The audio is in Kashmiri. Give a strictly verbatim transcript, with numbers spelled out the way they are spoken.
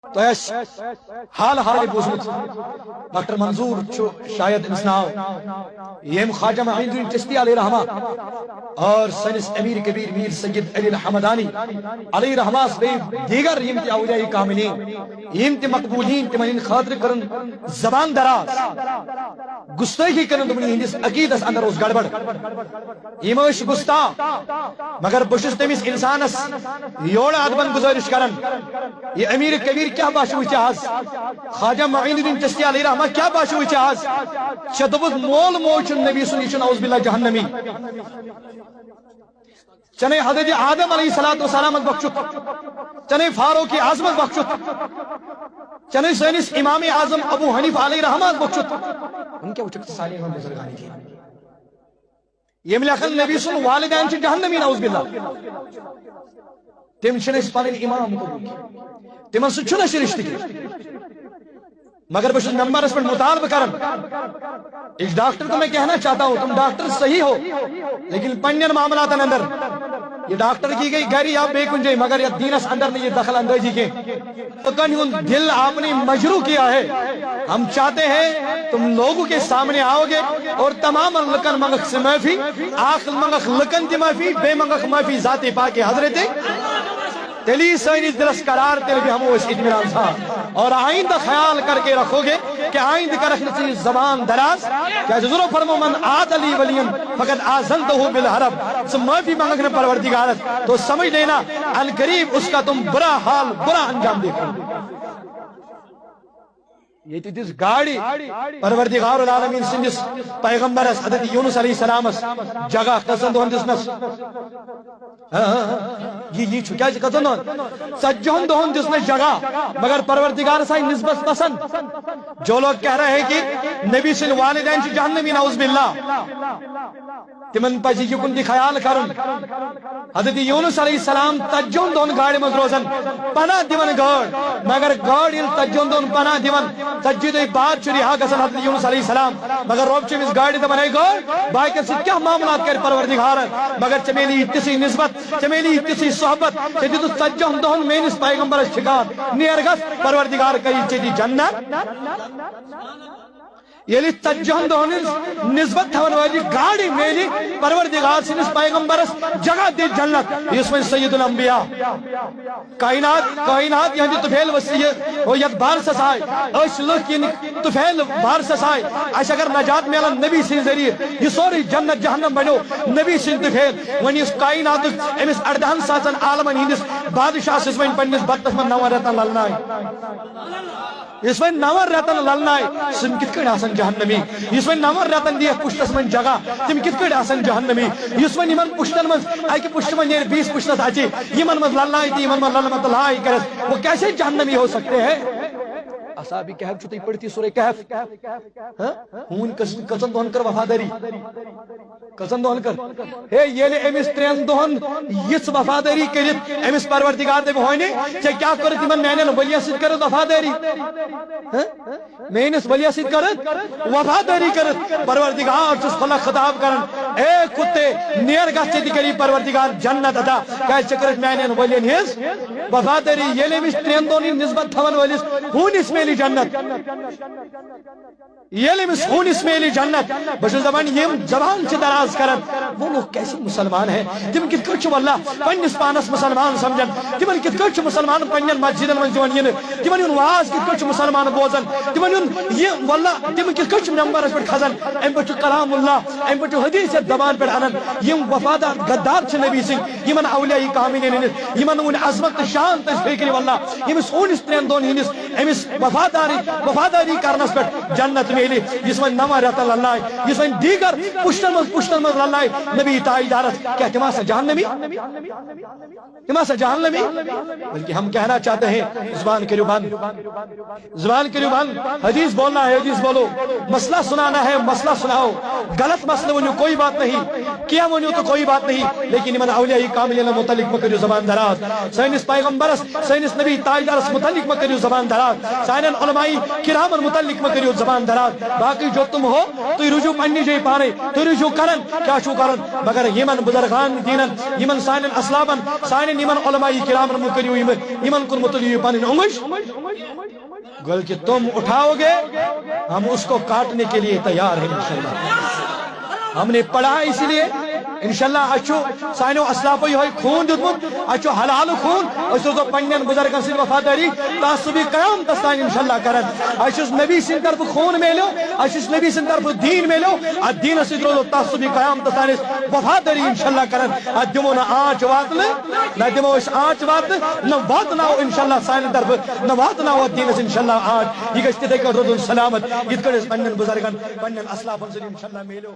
تۄہہِ آسہِ حال حالٕے بوٗزمُت، ڈاکٹر منظور چھُ شاید أمِس ناو، ییٚمۍ خواجہ معین الدین چشتی علیہ رحمہ اور سٲنِس امیر کبیر میر سید علی الحمدانی علیہ رحمہ بیٚیہِ دیٖگر یِم تہِ اولیاء کاملین، یِم تہِ مقبوٗلین، تِمن ہٕنٛدِ خٲطرٕ کٔرٕن زبان دراز۔ گُستٲخی کٔرٕن، دوٚپُن، یِہنٛدِس عقیٖدس اندر اوس گڑبڑ، یِم ٲسۍ گُستاخ۔ مگر بہٕ چھُس تٔمِس اِنسانس یورٕ ادبن گُزٲرِش کران، یہِ امیر کبیر کیٛاہ باسیوُے ژےٚ آز؟ خواجہ معین الدین چشتی علیہ رحمہ کیٛاہ باسیوُے ژےٚ آز؟ ژےٚ دوٚپُتھ مول موج چھُنہٕ نبی سُنٛد، یہِ چھُنہٕ، اعوذ باللہ، جہنمی۔ ژےٚ نے حضرت آدم علیہ الصلوۃ والسلامس بخشُت، ژےٚ نے فاروق اعظمس بخشُت، ژےٚ نے سٲنِس امام اعظم ابو حنیفہ علیہ رحمہ بخشُت۔ وۄنۍ کیٛاہ وٕچھکھ ژٕ سانہِ یِمن بُزرگانہِ دین؟ یِم لیکھن نبی سُنٛد والدین چھِ جہنمی، نعوذ باللہ۔ تِم چھِنہٕ أسۍ پنٕنۍ امام قبول کینٛہہ۔ تِمن سۭتۍ چھُنہٕ اَسہِ رشتہٕ کینٛہہ۔ مگر بہٕ چھُس ممبرس پٮ۪ٹھ مطالبہٕ کران، اس ڈاکٹر کو میں کہنا چاہتا ہوں، تم ڈاکٹر صحیح ہو، لیکن پننٮ۪ن معاملاتن اندر یہ ڈاکٹر کی گئی گھر یا بیٚیہِ کُنہِ جایہِ، مگر یتھ دینس اندر نہٕ یہِ دخل اندٲزی کینٛہہ۔ لُکن ہُنٛد دل آپ نے مجروح کیا ہے۔ ہم چاہتے ہیں تم لوگوں کے سامنے آؤ گے اور تمام لُکن منٛگکھ ژٕ معٲفی، اکھ منٛگکھ لُکن تہِ معٲفی، بیٚیہِ منٛگکھ معٲفی ذات پاک حضرت۔ تیٚلی سٲنِس دِلس قرار، تیٚلہِ بیٚہمو أسۍ اطمینان سان۔ اور آئندہ خیال کر کے رکھو گے کہ آئندہ کرکھ نہٕ ژٕ یہِ زبان دراز، کیازِ حضورو فرمو، من عاد لی ولین فقد آذنتہ بالحرب۔ ژٕ معٲفی منٛگکھ نہٕ پروردگارس، تو سمجھ لینا، ان قریب اس کا تم برا حال، برا انجام دیکھو گے۔ ییٚتہِ دِژ گاڑِ پروردگار العالمین سٕنٛدِس پیغمبرس حضرت یونس علیہ السلامس جگہ، کٔژن دۄہن دِژنس؟ ہاں، ہاں، ہاں۔ یہِ، یہِ چھُ کیٛازِ کٔژن دۄہن؟ ژتجی ہن دۄہن دِژنس جگہ، مگر پروردگارس آیہِ نسبت پسند۔ جو لوگ کہہ رہے ہیں کہ نبی سٕنٛدۍ والدین چھِ جہنمی، نعوذ باللہ، تِمن پزِ یہِ کُن تہِ خیال کرُن۔ حضرت یونس علیہ السلام ژتجی ہن دۄہن گاڑِ منٛز روزان، پناہ دِوان گٲڑ، مگر گٲڑ ییٚلہِ ژتجی ہن دۄہن پناہ دِوان، ژتجی دۄہہِ بعد چھُ رہا گژھان حضرت یونس علیہ السلام۔ مگر رۄب چھُ أمِس گاڑِ دپان، "ہے گٲڑ، باقین سۭتۍ کیٛاہ معاملات کرِ پروردگارن؟ مگر ژےٚ میلی تِژھٕے نسبت، ژےٚ میلی تِژھٕے صحبت، ژےٚ دِتُتھ ژتجی ہن دۄہن میٲنِس پیغمبرس ٹھکان، نیر گژھ، پروردگار کری ژےٚ تہِ جنت۔" ییٚلہِ ژتجی ہن دۄہن ہٕنٛز نسبت تھاون وٲلۍ گاڑِ میلہِ پروردگار سٕنٛدِس پیغمبرس جگہ دِتھ جنت، یُس وۄنۍ سید الانبیاء، کائنات، کائنات یہنٛدِ طفیل وسیع، او یتھ بارسس آے، أسۍ لُکھ یِن طفیل بارسس آے، اسہِ اگر نجات میلن نبی سٕنٛدِ ذٔریعہٕ، یہِ سورُے جنت جہنم بنیو نبی سٕنٛدِ طفیل۔ وۄنۍ یُس کائناتُک أمِس اردہن ساسن عالمن ہٕنٛدِس بادشاہس یُس وۄنۍ پننِس بتس منٛز نون رٮ۪تن للنایہِ، یُس وۄنۍ نون رٮ۪تن للنایہِ، سُہ کِتھ کٔنۍ آسن جہنمی؟ یُس وۄنۍ نون رٮ۪تن دِیَکھ پُشتس منٛز جگہ، تِم کِتھ کٔنۍ آسن جہنمی؟ یُس وۄنۍ یِمن پُشتن منٛز اکہِ پُشتہٕ منٛز نیرِ بیٚیِس پُشتس اَژِ، یِمن منٛز للنایہِ تہِ یِمن منٛز للمت لایہِ کرٮ۪س، وہ کیسے جہنمی ہو سکتے ہیں؟ اصحاب کہف چھُ تُہۍ پٔرتھی سورہ کہف۔ ہاں؟ ہوٗنۍ کٔژ-، کٔژن دۄہن کٔر وفادٲری؟ کٔژن دۄہن کٔر؟ ہے، ییٚلہِ أمِس ترٛٮ۪ن دۄہن یِژھ وفادٲری کٔرِتھ أمِس پروردگار دَپہِ، "ہوٗنہِ، ژےٚ کیٛاہ کٔرٕتھ یِمن میانٮ۪ن ؤلین سۭتۍ کٔرٕتھ وفادٲری؟ ہہ؟ میٲنِس ؤلین سۭتۍ کٔرٕتھ وفادٲری کٔرٕتھ؟" پروردگار چھُس خلق خطاب کران، "اے کتے، نیر گژھ، ژےٚ تہِ کٔری پروردگار جنت عطا، کیازِ ژےٚ کٔرٕتھ میانٮ۪ن ؤلین ہٕنٛز وفادٲری۔" ییٚلہِ أمِس ترٛٮ۪ن دۄہن ہٕنٛز نسبت تھاون وٲلِس ہوٗنِس میلہِ جنت، ییٚلہِ أمِس ہوٗنِس میلہِ جنت، بہٕ چھُس دَپان، یِم زبان چھِ دراز کران، وہ لوگ کیسے مسلمان ہیں؟ تِم کِتھ کٲٹھۍ چھِ واللہ پننِس پانس مسلمان سمجھان؟ تِمن کِتھ کٲٹھۍ چھُ مسلمان پننٮ۪ن مسجدن منٛز یِوان یِنہٕ؟ تِمن ہُنٛد واز کِتھ کٲٹھۍ چھُ مسلمان بوزان؟ تِمن ہُنٛد یہِ واللہ، تِم کِتھ کٲٹھۍ چھِ ممبرس پٮ۪ٹھ کھسان؟ اَمہِ پٮ۪ٹھ چھُ کلام اللہ، اَمہِ پٮ۪ٹھ چھُ حدیث یتھ زبان پٮ۪ٹھ انان۔ یِم وفادار غدار چھِ نبی سٕنٛدۍ، یِمن اولیاء کاملین ہٕنٛدِس، یِمن نہٕ وُنہِ عظمت تہٕ شان تٔج فکرِ واللہ، ییٚمِس ہوٗنِس ترٛٮ۪ن دۄہن ہٕنٛدِس أمِس وفاداری، وفاداری کرنس پٮ۪ٹھ جنت میلہِ، یُس وۄنۍ نون رٮ۪تن للنایہِ، یُس وۄنۍ دیٖگر پُشتن منٛز، پُشتن منٛز للنایہِ نبی تاجدارس، کیٛاہ تِم آسن جہنمی؟ تِم آسن جہنمی؟ بلکہ ہم کہنا چاہتے ہیں، زبان کٔرِو بند، زبان کٔرِو بند، حدیث بولنا ہے، حدیث بولو، مسئلہ سنانا ہے، مسئلہ سناؤ، غلط مسئلہ ؤنِو، کوئی بات نہیں، کینٛہہ ؤنِو تو کوئی بات نہیں، لیکن یِمن اولیاء کاملین متعلق مہ کٔرِو زبان دراز، سٲنِس پیغمبرس، سٲنِس نبی تاجدارس متعلق مہ کٔرِو زبان دراز۔ علماء کرامن متعلق مہ کٔرِو زبان دراز۔ باقٕے جو تم ہو، تُہۍ روٗزِو پننہِ جایہِ پانے، تُہۍ روٗزِو کران، کیٛاہ چھُو کران؟ مگر یِمن بزرگان دینن، یِمن سانٮ۪ن اسلافن، سانٮ۪ن یِمن علماء کرامن مہ کٔرِو یِم، یِمن کُن مہ تُلِو یہِ پنٕنۍ اونٛگٕج۔ بلکہ تم اٹھاؤ گے، ہم اس کو کاٹنے کے لیے تیار ہیں انشاءاللہ۔ ہم نے پڑھا ہے اسی لیے، انشاءاللہ اَسہِ چھُ سانیو اسلافو یِہوٚے خوٗن دیُتمُت، اَسہِ چھُ حلال خوٗن، أسۍ روزو پننٮ۪ن بزرگن سۭتۍ وفادٲری، تعصبی قیامتس تام انشاءاللہ کران۔ اَسہِ یُس نبی سٕنٛدِ طرفہٕ خوٗن میلیو، اَسہِ یُس نبی سٕنٛدِ طرفہٕ دیٖن میلیو، اتھ دیٖنس سۭتۍ روزو تعصبی قیامتس تام أسۍ وفادٲری انشاءاللہ کران۔ اتھ دِمو نہٕ آنچ واتنہٕ، نہ دِمو أسۍ آنچ واتنہٕ، نہ واتناوو انشاءاللہ سانہِ طرفہٕ، نہ واتناوو اتھ دیٖنس انشاءاللہ آنچ۔ یہِ گژھِ تِتھے کٲٹھۍ روزُن سلامت، یِتھ کٲٹھۍ أسۍ پننٮ۪ن بزرگن، پننٮ۪ن اسلافن سۭتۍ انشاءاللہ میلیو۔